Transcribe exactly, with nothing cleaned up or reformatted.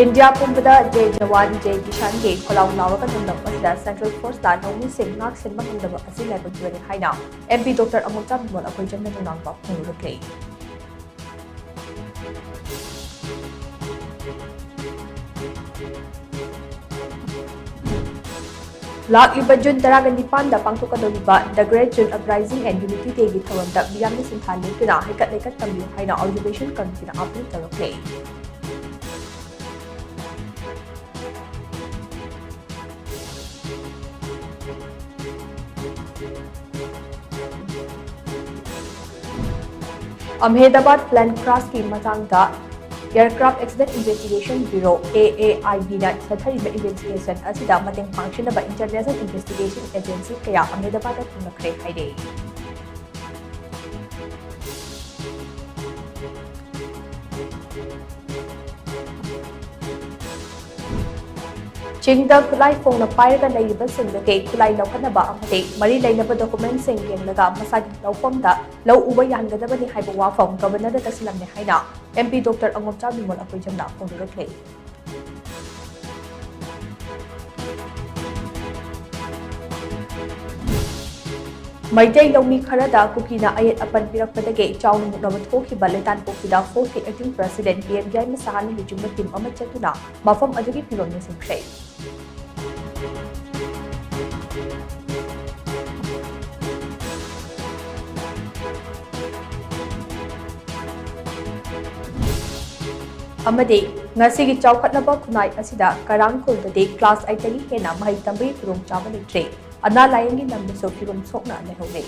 India ꯄꯨꯝꯕꯗ ꯖꯩ ꯖꯋꯥꯟ ꯖꯩ ꯀꯤꯁꯥꯟꯒꯤ ꯈꯣꯜꯂꯥꯎ ꯂꯥꯎꯔꯒ ꯂꯝꯗꯝ ꯑꯁꯤꯗ ꯁꯦꯟꯇ꯭ꯔꯦꯜ ꯐꯣꯔꯁꯅ ꯂꯧꯃꯤꯁꯤꯡ ꯉꯥꯛ ꯁꯦꯟꯕ ꯉꯝꯗꯕ ꯑꯁꯤ ꯂꯥꯏꯕꯛ ꯊꯤꯕꯅꯤ ꯍꯥꯏꯅ ꯑꯦꯝ ꯄꯤ ꯗꯣꯛꯇꯔ ꯑꯉꯣꯝꯆꯥ ꯕꯤꯃꯣꯜ ꯑꯩꯈꯣꯏ ꯆꯝꯅ ꯅꯨꯡꯅꯥꯡꯕ ꯐꯣꯡꯗꯣꯔꯛꯂꯤ꯫ ꯂꯥꯛꯂꯤꯕ ꯖꯨꯟ ꯇꯔꯥꯒ ꯅꯤꯄꯥꯟꯗ ꯄꯥꯡꯊꯣꯛꯀꯗꯧꯔꯤꯕ The Great June Uprising and Unity Dayꯒꯤ ꯊꯧꯔꯝꯗ ꯃꯤꯌꯥꯝꯅ ꯁꯤꯟꯊꯥ ꯂꯦꯞꯇꯨꯅ ꯍꯩꯀꯠ ꯂꯩꯀꯠ ꯇꯝꯕꯤꯌꯨ ꯍꯥꯏꯅ Observation Committeeꯅ appeal ꯇꯧꯔꯛꯂꯦ꯫ ꯑꯍꯃꯦꯗꯕꯥꯗ plane crashꯀꯤ ꯃꯇꯥꯡꯗ Aircraft Accident Investigation Bureau, A A I Bꯅ ꯆꯠꯊꯔꯤꯕ investigation ꯑꯁꯤꯗ ꯃꯇꯦꯡ ꯄꯥꯡꯁꯤꯟꯅꯕ international investigation agency ꯀꯌꯥ ꯑꯍꯃꯦꯗꯕꯥꯗꯇ ꯊꯨꯡꯂꯈ꯭ꯔꯦ ꯍꯥꯏꯔꯦ꯫ ꯆꯤꯡꯗ ꯈꯨꯠꯂꯥꯏ ꯐꯣꯡꯅ ꯄꯥꯏꯔꯒ ꯂꯩꯔꯤꯕꯁꯤꯡꯗꯒꯤ ꯈꯨꯠꯂꯥꯏ ꯂꯧꯈꯠꯅꯕ ꯑꯃꯗꯤ ꯃꯔꯤ ꯂꯩꯅꯕ documentꯁꯤꯡ ꯌꯦꯡꯂꯒ ꯃꯁꯥꯒꯤ ꯂꯧꯐꯝꯗ ꯂꯧ ꯎꯕ ꯌꯥꯍꯟꯒꯗꯕꯅꯤ ꯍꯥꯏꯕ ꯋꯥꯐꯝ Governorꯗ ꯇꯥꯁꯤꯜꯂꯝꯃꯦ ꯍꯥꯏꯅ ꯑꯦꯝ ꯄꯤ ꯗꯣꯛꯇꯔ ꯑꯉꯣꯝꯆꯥ ꯕꯤꯃꯣꯜ ꯑꯩꯈꯣꯏ ꯆꯝꯅ ꯐꯣꯡꯗꯣꯔꯛꯂꯤ꯫ ꯃꯩꯇꯩ ꯂꯧꯃꯤ ꯈꯔꯗ ꯀꯨꯀꯤꯅ ꯑꯌꯦꯠ ꯑꯄꯟ ꯄꯤꯔꯛꯄꯗꯒꯤ ꯆꯥꯎꯅ ꯃꯨꯛꯅꯕ ꯊꯣꯛꯈꯤꯕ ꯂꯩꯇꯥꯟꯄꯣꯛꯄꯤꯗ ꯐꯣꯔꯀꯤ acting president ꯄꯤ ꯑꯦꯝ ꯌꯥꯏꯃ ꯁꯍꯥꯅ ꯂꯨꯆꯤꯡꯕ team ꯑꯃ ꯆꯠꯇꯨꯅ ꯃꯐꯝ ꯑꯗꯨꯒꯤ ꯐꯤꯕꯝ ꯌꯦꯡꯁꯤꯟꯈ꯭ꯔꯦ꯫ ꯑꯃꯗꯤ ꯉꯁꯤꯒꯤ ꯆꯥꯎꯈꯠꯂꯕ ꯈꯨꯟꯅꯥꯏ ꯑꯁꯤꯗ ꯀꯔꯥꯡ ꯈꯨꯜꯗꯗꯤ class eightꯇꯒꯤ ꯍꯦꯟꯅ ꯃꯍꯩ ꯇꯝꯕꯒꯤ ꯈꯨꯗꯣꯡꯆꯥꯕ ꯂꯩꯇ꯭ꯔꯦ꯫ ꯑꯅꯥ ꯂꯥꯌꯦꯡꯒꯤ ꯂꯝꯗꯁꯨ ꯐꯤꯕꯝ ꯁꯣꯛꯅ ꯂꯩꯍꯧꯔꯦ꯫